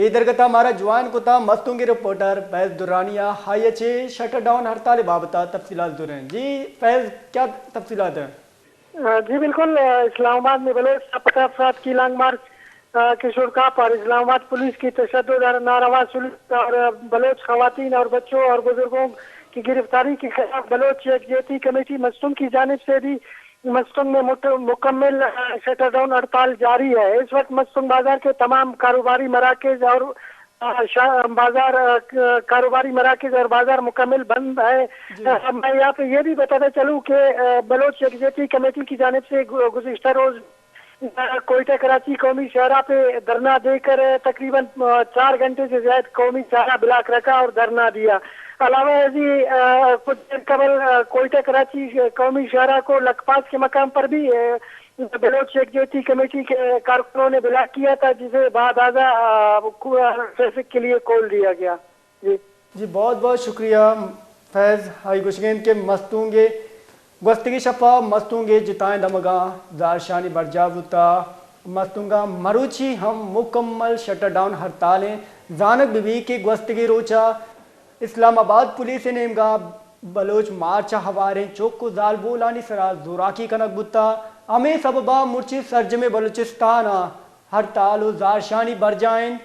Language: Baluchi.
اے درگت ءَ مارا جوائن کتا مستونگ ءِ رپورٹر فیض درانی ءَ، آئی ءَ چہ شٹر ڈاؤن ہڑتال ءِ بابت ءَ تفصیلات زریں۔ جی فیض، کیا تفصیلات ہیں؟ آ، جی بالکل، آ، اسلام آباد میں بلوچ لاپتہ افراد کی لانگ مارچ، آ، کے شرکا پر اسلام آباد پولیس کی تشدد اور ناروا سلوک اور، آ، بلوچ خواتین اور بچوں اور بزرگوں کی گرفتاری کے خلاف بلوچ یکجہتی کمیٹی مستونگ کی جانب سے بھی مستونگ میں مت-، مکمل، آ، شٹر ڈاؤن ہڑتال جاری ہے۔ اس وقت مستونگ بازار کے تمام کاروباری مراکز اور، آ، شا-، بازار، آ، ک-، کاروباری مراکز اور بازار مکمل بند ہے۔ جی۔ آ، میں یہاں پہ یہ بھی بتانا چلوں کہ، آ، بلوچ یکجہتی کمیٹی کی جانب سے گو-، گزشتہ روز، آ، کوئٹہ کراچی قومی شاہراہ پہ دھرنا دے کر، آ، تقریباً، آ، چار گھنٹے سے زیادہ قومی شاہراہ بلاک رکھا اور دھرنا دیا۔ علاوہ ازیں، آ، کچھ دیر قبل، آ، کوئٹہ کراچی قومی شاہراہ کو لکھ پانچ کے مقام پر بھی، آ، بلوچ یکجہتی کمیٹی کے کارکنوں نے بلاک کیا تھا، جسے بعد ازاں، آ، کو-، ٹریفک کے لیے کھول دیا گیا۔ جی۔ جی، بہت بہت شکریہ فیض۔ آئی گوشگ انت کہ مستونگ ءِ گوستگیں شپ ءَ مستونگ ءِ جتائیں دمگاں زہرشانی برجاہ بوتا۔ مستونگ ءَ مروچی ہم مکمل شٹر ڈاؤن ہڑتال ایں۔ زانگ بہ بیت کہ گوستگیں روچ ءَ اسلام آباد پولیس ءِ نیمگا بلوچ مارچ ءَ ہواریں چک ءُ زالبولانی سرا زوراکی کنگ بوتا۔ ہمے سبب ءَ مرچی سرجمیں بلوچستان ءَ ہڑتال ءُ زہرشانی برجاہ انت۔